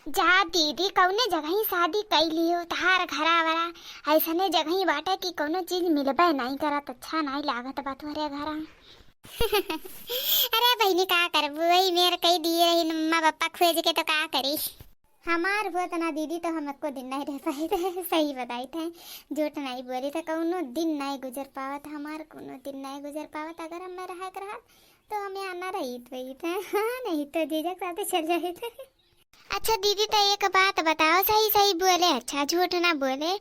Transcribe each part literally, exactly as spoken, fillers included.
जा दीदी, कौने जगही शादी कइ लियो, तहार घरा वरा ऐसने जगही बाटे कि कौनो चीज मिलबे नाहीं करत, अच्छा नाहीं लागत बा तोहरे घरा। अरे बहिनी, का करबू, वही मेर कइ दिए रही अम्मा पापा खोज के, तो का करी। हमार होत ना दीदी, तो हम एको दिन नाहीं रह पाइत है, सही बताइत है, झूठ नाहीं बोली, तो कौनो दिन नाहीं गुजर पावत हमार, कौनो दिन नाहीं गुजर पावत। अगर हमें रहे के रहत, तो हम यहाँ ना रहित वहित है, हाँ, नहीं तो जीजा के साथे चल जाइत है। अच्छा दीदी, त एक बात बताओ, सही सही बोले, अच्छा झूठ ना बोले,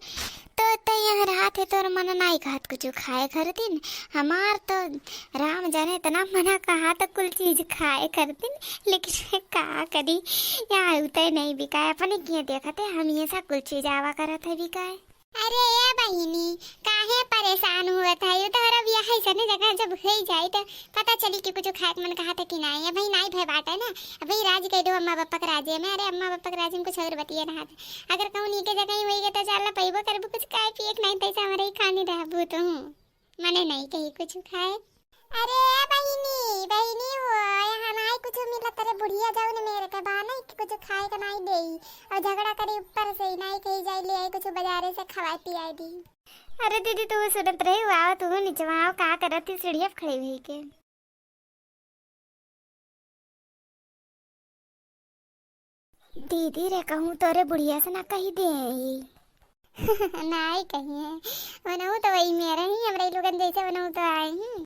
तो त यहाँ रहत है, तोर मन नाहीं कहत कुछ खाए करतिन? हमार तो राम जाने इतना मना कहा तो कुल चीज खाए करतिन, लेकिन का करी, यहाँ उतय नाहीं बिकाए, अपने किए देखत है, हम ये सा कुल चीज आवा करत है बिकाए। अरे ए बहिनी, काहे परेशान होत है? यू तोहरा बियाह ऐसने जगह जब होइ जाई त पता चली कि कुछ खाए के मन कहत है कि नाहीं। अबही नाहीं भय बाटे ना, अबही राज कइ दो अम्मा पापा के राजे में। अरे अम्मा पापा के राजे में कुछ और बतिये रहत है। अगर कहूँ नीके जगह ही होई गए तो चल पइबो करबू कुछ खाए पिए के, नाहीं तो ऐसे हमारे ही खानी रहबू तू। मने नाहीं कही कुछ खाए। अरे ए बहिनी, बहिनी हो, यहाँ नाहीं कुछ मिलत रे, बुढ़िया जौन मेर के बा नाहीं कि कुछ खाए के नाहीं देई, और झगड़ा करी ऊपर से ही, नाहीं कही जाई ले आई कुछ बाजारे से खवाए पियाए दी। अरे दीदी, तू सुनत रही, आओ तू नीचे आओ, का करत ही सीढ़िया पे खड़ी हुई के? दीदी रे, कहूँ तोरे बुढ़िया से ना कही दे आई। नाहीं कही है, वनहु तो वही मेरे ही, हमरे लोगन जैसे वनहु तो आए ही।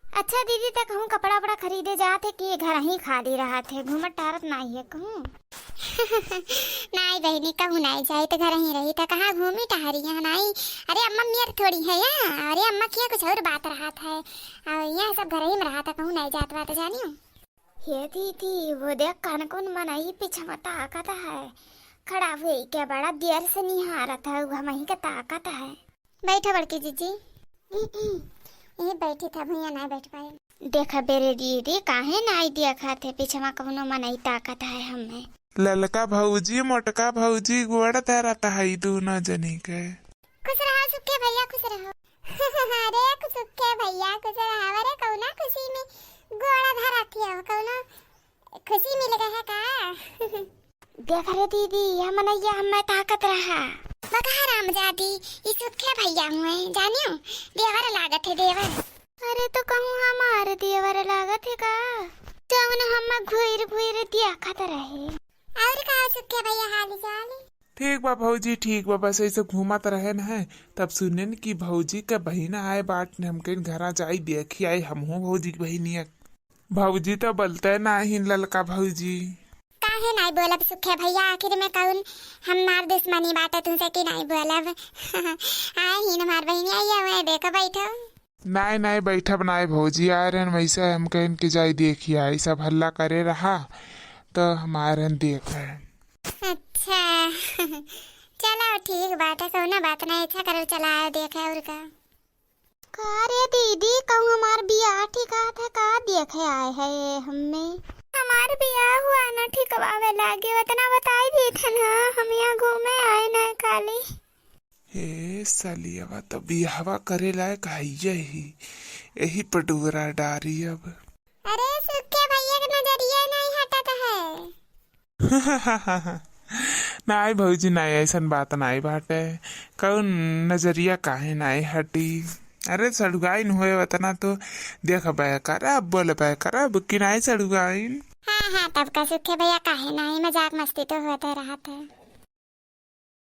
अच्छा दीदी, त कहूँ कपड़ा उपड़ा खरीदे जात है कि घर ही खाली रहत है, घूमत टहरत नाहीं है कहूँ? नाहीं बहिनी, कहूँ नाहीं जाई त घर ही रही, त कहाँ घूमी टहरी यहाँ नाहीं। अरे अम्मा मेर थोड़ी है यहाँ, अरे अम्मा किया कुछ और बात रहत है, और यहाँ सब घर ही में रहत है, कहूँ नाहीं जात बात जानियो। हे दीदी, वो देख कौन कौन मनई पीछे में ताकत है, खड़ा हुई के बड़ा देर से निहारत है, वो हमही के ताकत है। बैठा बड़की जीजी। ए, बैठी था भैया, नाहीं बैठ पाए। देखा बेरे दीदी, काहे नाहीं देखा थे, पीछे में कौनो मनई ताकत है हमें। ललका भौजी, मोटका भौजी, गोड़ धरत है दोनों जनी के। खुश रहो सुखे भैया, खुश रहो। अरे सुखे भैया, खुश रहो। अरे कौना खुशी में गोड़ धरत हो, कौनो खुशी मिल गए है का? देख रे दीदी, यह मनैया हमें ताकत रहा। बकहा राम जादी, ई सुखे भैया हुए, जानियो, देवर लागत है, देवर। अरे तो कहूँ हमार देवर लागत है का? जौन हमें घुर घुर देखत रहे। और का सुखे भैया हाल चाल? ठीक बा भौजी, ठीक बा, बस ऐसे घूमत रहे न है, तब सुनेन कि भौजी के बहिन आए बाट न, हम कहेन घरा जाई देखी आई हमहू भौजी के बहिनिया। भौजी तो बोलते नाहीं ललका भौजी। काहे नाहीं बोलब सुखे भैया, आखिर में कौन हमार दुश्मनी बाटे तुमसे कि नाहीं बोलब? आए ही न हमार बहिनिया, ये हुए देखो बैठो। नाहीं, नाहीं, बैठब नाहीं भौजी, आए रहन वैसे हम कहेन कि जाई देखी आई, सब हल्ला करे रहा तो हम आए रहन देखे। अच्छा, चलो ठीक बात है, कौनो बात नाहीं, अच्छा करो, चला आओ देखे और का। का रे दीदी, कहूँ हमार बियाह ठिकात है का, देखे आए है ये हमें? हमार बियाह हुआ न ठिकवावे लागे, उतना बताई देते ना, हम यहाँ घूमे आए न खाली। ए सलियवा तो बियाहवा करे लायक हइये ही, यही पर डुगरा डारी अब। अरे सुखे भैया के नजरिया नाहीं हटत है। नाहीं भौजी, नाहीं, ऐसन बात नाहीं बाटे। कौन नजरिया काहे नाहीं हटी? अरे सड़ुआइन होए वतना तो देखबे करब, बोलबे करब कि नाहीं सड़ुआइन। हाँ, हाँ, तब का सुखे भैया काहे नाहीं, मजाक मस्ती तो होते रहत है।